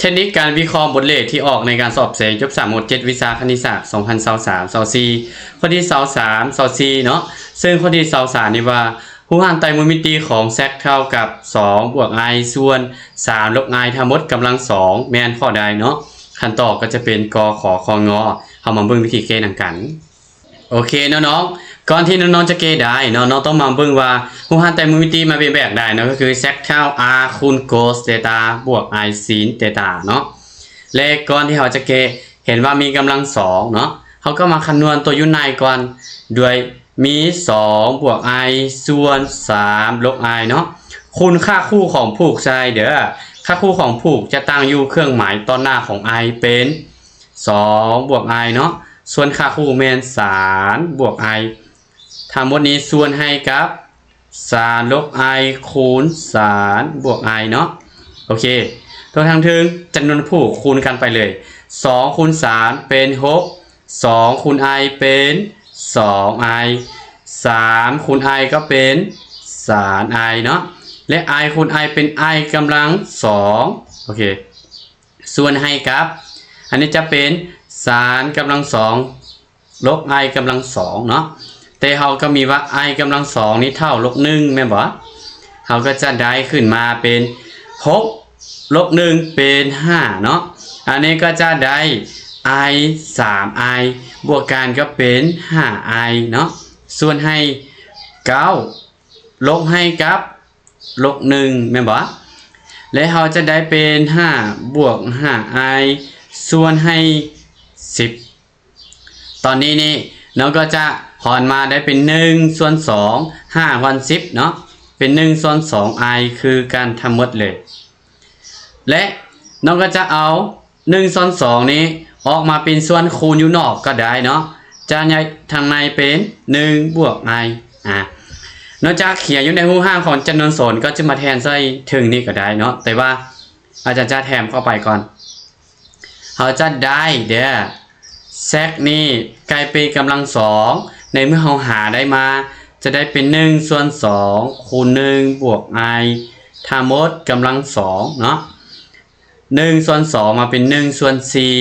ທກນິກການວິເຄາະບົດເລກທີ່ອອກໃນການສອບເສັງຈົບສາມ ໝວດເຈັດ ວິຊາຄະນິດສາດ ສອງພັນຊາວສາມ ຊາວສີ່ ຂໍ້ທີຊາວສາມ ຊາວສີ່ເນາະ. ເຊິ່ງຂໍ້ທີຊາວສາມນີ້ວ່າ ຮູບຮ່າງໄຕມູນມິຕິຂອງ Z ເທົ່າກັບ ສອງ ບວກ I ສ່ວນ ສາມ ລົບ I ທັງໝົດກຳລັງສອງ ແມ່ນຂໍ້ໃດເນາະ? ຄຳຕອບກໍຈະເປັນ ກ ຂ ຄ ງ. ເຮົາມາເບິ່ງວິທີແກ້ນຳກັນ. ໂອເຄເນາະນ້ອງ, ກ່ອນທີ່ນ້ອງໆຈະແກ້ໄດ້ເນາະ, ນ້ອງຕ້ອງມາເບິ່ງວ່າຮູບຮ່າງໄຕມູນມິຕິມັນເປັນແບບໃດເນາະ, ກໍຄື Z ເທົ່າ R ຄູນ cos ເຕຕາ ບວກ I ຊີນເຕຕາເນາະ. ແລະ ກ່ອນທີ່ເຮົາຈະແກ້ ເຫັນວ່າມີກຳລັງສອງເນາະ, ເຮົາກໍມາຄຳນວນຕົວຢູ່ໃນກ່ອນ ດ້ວຍມີ ສອງ ບວກ I ສ່ວນ ສາມ ລົບ I ເນາະ. ຄູນຄ່າຄູ່ຂອງຜູກໃສ່ເດີ, ຄ່າຄູ່ຂອງຜູກຈະຕັ້ງຢູ່ເຄື່ອງໝາຍຕໍ່ໜ້າຂອງ I ເປັນ ສອງ ບວກ I ເນາະ, ສ່ວນຄ່າຄູ່ແມ່ນ ສາມ ບວກ I ທັງໝົດນີ້ສ່ວນໃຫ້ກັບ ສາມ ລົບ I ຄູນ ສາມ ບວກ I ເນາະ. ໂອເຄ, ຕົວທາງເທິງຈຳນວນຜູກຄູນກັນໄປເລີຍ, ສອງ ຄູນ ສາມ ເປັນ ຫົກ, ສອງ ຄູນ I ເປັນ ສອງ I, ສາມ ຄູນ I ກໍເປັນ ສາມ I ເນາະ, ແລະ I ຄູນ I ເປັນ I ກຳລັງສອງ. ໂອເຄ, ສ່ວນໃຫ້ກັບ ອັນນີ້ຈະເປັນ ສາມ ກຳລັງສອງ ລົບ I ກຳລັງສອງເນາະ, ແຕ່ເຮົາກໍມີວ່າ I ກຳລັງສອງນີ້ເທົ່າລົບໜຶ່ງແມ່ນບໍ່? ເຮົາກໍຈະໄດ້ຂຶ້ນມາເປັນ ຫົກ ລົບໜຶ່ງເປັນ ຫ້າເນາະ, ອັນນີ້ກໍຈະໄດ້ I ສາມ I ບວກກັນກໍເປັນ ຫ້າ I ເນາະ, ສ່ວນໃຫ້ ເກົ້າ ລົບໃຫ້ກັບ ລົບໜຶ່ງແມ່ນບໍ່? ແລະ ເຮົາຈະໄດ້ເປັນ ຫ້າ ບວກ ຫ້າ I ສ່ວນໃຫ້ ສິບ. ຕອນນີ້ນີ້ ນ້ອງກໍຈະຫອນມາໄດ້ເປັນ ໜຶ່ງ ສ່ວນ ສອງ ຫ້າ ຫອນ ສິບເນາະ, ເປັນ ໜຶ່ງ ສ່ວນ ສອງ I ຄືກັນທັງໝົດເລີຍ. ແລະ ນ້ອງກໍຈະເອົາ ໜຶ່ງ ສ່ວນ ສອງ ນີ້ອອກມາເປັນສ່ວນຄູນຢູ່ນອກກໍໄດ້ເນາະ, ຈະໃຫ້ທາງໃນເປັນ ໜຶ່ງ ບວກ I. ອາ ນອກຈາກຂຽນຢູ່ໃນຮູບຮ່າງຂອງຈຳນວນສົນ ກໍຈະມາແທນໃສ່ເທິງນີ້ກໍໄດ້ເນາະ, ແຕ່ວ່າອາຈານຈະແຖມເຂົ້າໄປກ່ອນ. ເຮົາຈະໄດ້ເດີ Z ນີ້ກາຍເປັນກຳລັງສອງ, ໃນເມື່ອເຮົາຫາໄດ້ມາ ຈະໄດ້ເປັນ ໜຶ່ງ ສ່ວນ ສອງ ຄູນ ໜຶ່ງ ບວກ I ທັງໝົດກຳລັງສອງເນາະ. ໜຶ່ງ ສ່ວນ ສອງ ມາເປັນ ໜຶ່ງ ສ່ວນ ສີ່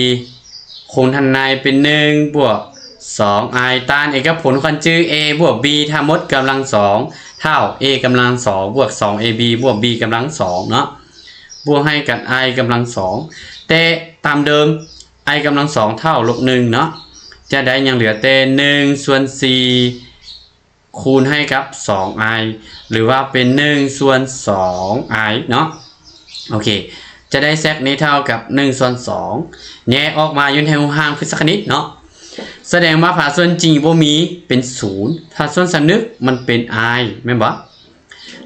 ຄູນທາງໃນເປັນ ໜຶ່ງ ບວກ ສອງ I ຕ້ານເອກະຜົນຂວັນຈື່ A ບວກ B ທັງໝົດກຳລັງສອງ ເທົ່າ A ກຳລັງສອງ ບວກ ສອງ A B ບວກ B ກຳລັງສອງເນາະ, ບວກໃຫ້ກັບ I ກຳລັງສອງ, ແຕ່ຕາມເດີມ I ກຳລັງສອງເທົ່າລົບໜຶ່ງເນາະ, ຈະໄດ້ຍັງເຫຼືອແຕ່ ໜຶ່ງ ສ່ວນ ສີ່ ຄູນໃຫ້ກັບ ສອງ I ຫຼືວ່າເປັນ ໜຶ່ງ ສ່ວນ ສອງ I ເນາະ. ໂອເຄ, ຈະໄດ້ Z ນີ້ເທົ່າກັບ ໜຶ່ງ ສ່ວນ ສອງ ແຍກອອກມາຢູ່ໃນຮູບຮ່າງພຶດສະຄະນິດເນາະ, ສະແດງວ່າພາສ່ວນຈິງບໍ່ມີ ເປັນ ສູນ, ພາສ່ວນສຳນຶກມັນເປັນ I ແມ່ນບໍ່?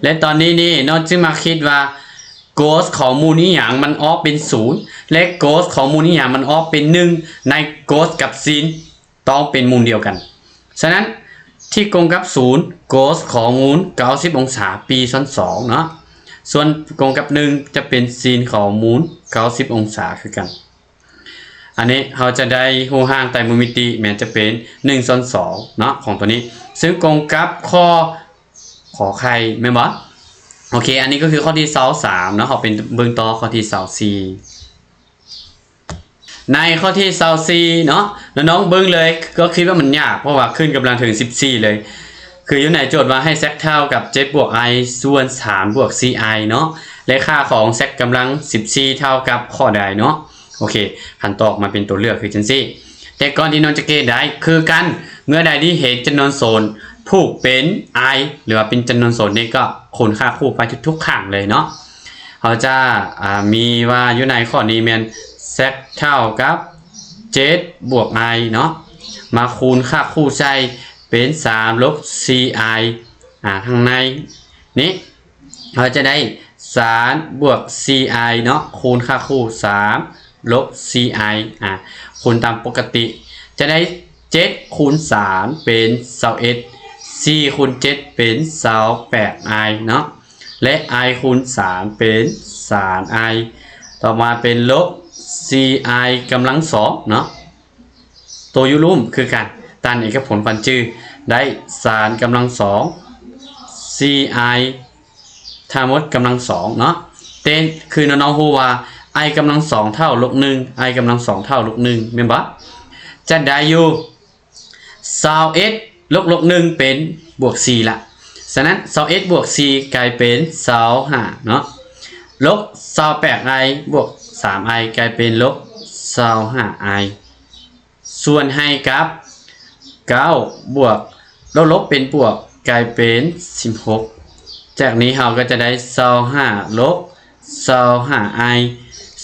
ແລະ ຕອນນີ້ນີ້ ນ້ອງຈຶ່ງມາຄິດວ່າ cos ຂອງມູນອີ່ຫຍັງມັນອອກເປັນ ສູນ ແລະ cos ຂອງມູນອີ່ຫຍັງມັນອອກເປັນ ໜຶ່ງ ໃນ cos ກັບ sin ຕ້ອງເປັນມູນດຽວກັນ. ສະນັ້ນ ທີ່ກົງກັບ ສູນ cos ຂອງມູນ ເກົ້າສິບ ອົງສາ pi ສ່ວນ ສອງ ເນາະ, ສ່ວນກົງກັບ ໜຶ່ງ ຈະເປັນ sin ຂອງມູນ ເກົ້າສິບ ອົງສາຄືກັນ. ອັນນີ້ເຮົາຈະໄດ້ຮູບຮ່າງໄຕມູນມິຕິແມ່ນຈະເປັນ ໜຶ່ງ ສ່ວນ ສອງ ເນາະ ຂອງຕົວນີ້, ຊຶ່ງກົງກັບຂໍ້ ຂໍໄຂ່ ແມ່ນບໍ່? ໂອເຄ, ອັນນີ້ກໍຄືຂໍ້ທີຊາວສາມເນາະ, ເຮົາໄປເບິ່ງຕໍ່ຂໍ້ທີຊາວສີ່. ໃນຂໍ້ທີຊາວສີ່ເນາະ, ນ້ອງໆເບິ່ງເລີຍ ກໍຄິດວ່າມັນຍາກ ເພາະວ່າຂຶ້ນກຳລັງເຖິງ ສິບສີ່ ເລີຍ. ຄືຢູ່ໃນໂຈດວ່າໃຫ້ Z ເທົ່າກັບ ເຈັດ ບວກ I ສ່ວນ ສາມ ບວກ ສີ່ I ເນາະ, ແລະ ຄ່າຂອງ Z ກຳລັງ ສິບສີ່ ເທົ່າກັບຂໍ້ໃດເນາະ? ໂອເຄ, ຄຳຕອບມາເປັນຕົວເລືອກຄືຈັ່ງຊີ້. ແຕ່ກ່ອນທີ່ນ້ອງຈະແກ້ໄດ້ຄືກັນ, ເມື່ອໃດທີ່ເຫັນຈຳນວນສົນຜູກເປັນ I ຫຼືວ່າເປັນຈຳນວນສົນນີ້ ກໍຄູນຄ່າຄູ່ໄປທຸກໆຄັ້ງເລີຍເນາະ. ເຮົາຈະ ອາ ມີວ່າຢູ່ໃນຂໍ້ນີ້ແມ່ນ Z ເທົ່າກັບ ເຈັດ ບວກ I ເນາະ, ມາຄູນຄ່າຄູ່ໃສ່ເປັນ ສາມ ລົບ ສີ່ I ອາ ທາງໃນນີ້ ເຮົາຈະໄດ້ ສາມ ບວກ ສີ່ I ເນາະ, ຄູນຄ່າຄູ່ ສາມ ລົບ ສີ່ I ອາ ຄູນຕາມປົກກະຕິ ຈະໄດ້ ເຈັດ ຄູນ ສາມ ເປັນ ຊາວເອັດ, ສີ່ ຄູນ ເຈັດ ເປັນ ຊາວແປດ I ເນາະ, ແລະ I ຄູນ ສາມ ເປັນ ສາມ I, ຕໍ່ມາເປັນ ລົບ ສີ່ I ກຳລັງສອງເນາະ. ໂຕຢູ່ລຸ່ມຄືກັນ, ຕ້ານເອກະຜົນຂວັນຈື່ ໄດ້ ສາມ ກຳລັງສອງ ສີ່ I ທັງໝົດກຳລັງສອງເນາະ. ແຕ່ຄືນ້ອງໆຮູ້ວ່າ i ກຳລັງສອງເທົ່າລົບໜຶ່ງ i ກຳລັງສອງເທົ່າລົບໜຶ່ງ ແມ່ນບໍ່? ຈະໄດ້ຢູ່ ຊາວເອັດ ລົບ ລົບໜຶ່ງ ເປັນບວກສີ່ລະ. ສະນັ້ນ ຊາວເອັດ ບວກສີ່ ກາຍເປັນ ຊາວຫ້າ ເນາະ ລົບ ຊາວແປດ i ບວກ ສາມ i ກາຍເປັນ ລົບ ຊາວຫ້າ i ສ່ວນໃຫ້ກັບ ເກົ້າ ບວກ ລົບ ລົບ ເປັນບວກ ກາຍເປັນ ສິບຫົກ. ຈາກນີ້ເຮົາກໍຈະໄດ້ ຊາວຫ້າ ລົບ ຊາວຫ້າ i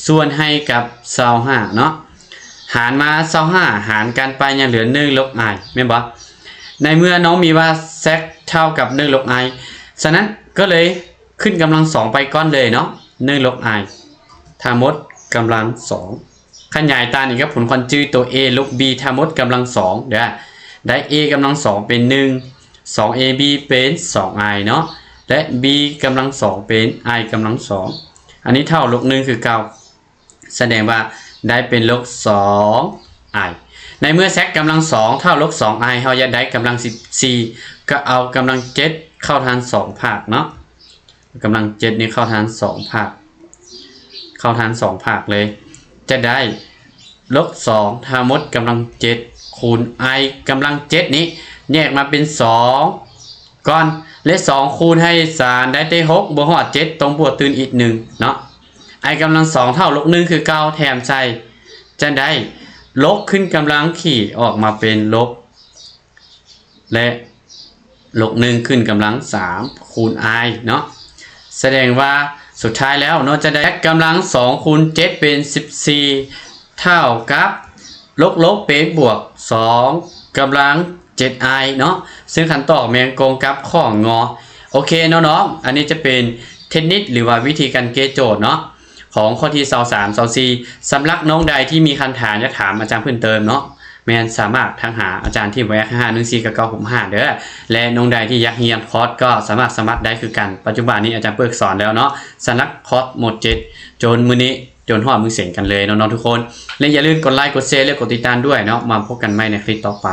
ສ່ວນໃຫ້ກັບ ຊາວຫ້າ ເນາະ ຫານມາ ຊາວຫ້າ ຫານກັນໄປ ຍັງເຫຼືອ ໜຶ່ງ ລົບ i ແມ່ນບໍ່? ໃນເມື່ອນ້ອງມີວ່າ z ເທົ່າກັບ ໜຶ່ງ ລົບ i ສະນັ້ນກໍເລີຍຂຶ້ນກຳລັງສອງໄປກ່ອນເລີຍເນາະ ໜຶ່ງ ລົບ i ທັງໝົດກຳລັງສອງ ຂະຫຍາຍຕາມອີກກັບຜົນຄວາມຈື່ໂຕ a ລົບ b ທັງໝົດກຳລັງສອງເດີ້ ໄດ້ a ກຳລັງສອງເປັນ ໜຶ່ງ ສອງ ab ເປັນ ສອງ i ເນາະ ແລະ b ກຳລັງສອງເປັນ i ກຳລັງສອງ ອັນນີ້ເທົ່າລົບ ໜຶ່ງ ຄືເກົ່າ ສະແດງວ່າໄດ້ເປັນ ລົບ ສອງ i. ໃນເມື່ອ z ກຳລັງສອງເທົ່າ ລົບ ສອງ i ເຮົາຢາກໄດ້ກຳລັງສິບສີ່ ກໍເອົາກຳລັງເຈັດເຂົ້າທັງສອງພາກເນາະ ກຳລັງເຈັດນີ້ເຂົ້າທັງສອງພາກ ເຂົ້າທັງສອງພາກເລີຍ ຈະໄດ້ ລົບ ສອງ ທັງໝົດກຳລັງເຈັດ ຄູນ i ກຳລັງເຈັດນີ້ ແຍກມາເປັນ ສອງ ກ່ອນ ແລະ ສອງ ຄູນໃຫ້ສາມ ໄດ້ແຕ່ ຫົກ ບໍ່ຮອດ ເຈັດ ຕ້ອງບວກຕື່ມອີກ ໜຶ່ງ ເນາະ i ກຳລັງສອງເທົ່າ ລົບ ໜຶ່ງ ຄືເກົ່າ ແຖມໃສ່ ຈະໄດ້ ລົບ ຂຶ້ນກຳລັງຂີດອອກມາເປັນ ລົບ ແລະ ລົບ ໜຶ່ງ ຂຶ້ນກຳລັງສາມ ຄູນ i ເນາະ ສະແດງວ່າສຸດທ້າຍແລ້ວເນາະ ຈະໄດ້ z ກຳລັງສອງຄູນເຈັດເປັນສິບສີ່ ເທົ່າກັບ ລົບ ລົບ ເປັນບວກ ສອງ ກຳລັງເຈັດ i ເນາະ ຊຶ່ງຄຳຕອບແມ່ນກົງກັບຂໍ້ ງ. ໂອເຄເນາະນ້ອງ ອັນນີ້ຈະເປັນເທັກນິກ ຫຼືວ່າວິທີການແກ້ໂຈດເນາະ ຂອງຂໍ້ທີຊາວສາມ ຊາວສີ່ ສຳລັບນ້ອງໃດທີ່ມີຄຳຖາມຢາກຖາມອາຈານເພີ່ມເຕີມເນາະ ແມ່ນສາມາດທັກຫາອາຈານທີ່ ໄວແອັກ ຫ້າໜຶ່ງສີ່ ເກົ້າເກົ້າຫົກຫ້າ ເດີ ແລະ ນ້ອງໃດທີ່ຢາກຮຽນຄອດກໍສາມາດສະໝັກໄດ້ຄືກັນ ປັດຈຸບັນນີ້ອາຈານເປີດສອນແລ້ວເນາະ ສຳລັບຄອດໂມດເຈັດ ຈົນມື້ນີ້ ຈົນຮອດມື້ເສັງກັນເລີຍເນາະ ເນາະທຸກຄົນ ແລະ ຢ່າລືມກົດໄລ ກົດແຊ ແລະ ກົດຕິດຕາມດ້ວຍເນາະ ມາພົບກັນໃໝ່ໃນຄລິບຕໍ່ໄປ.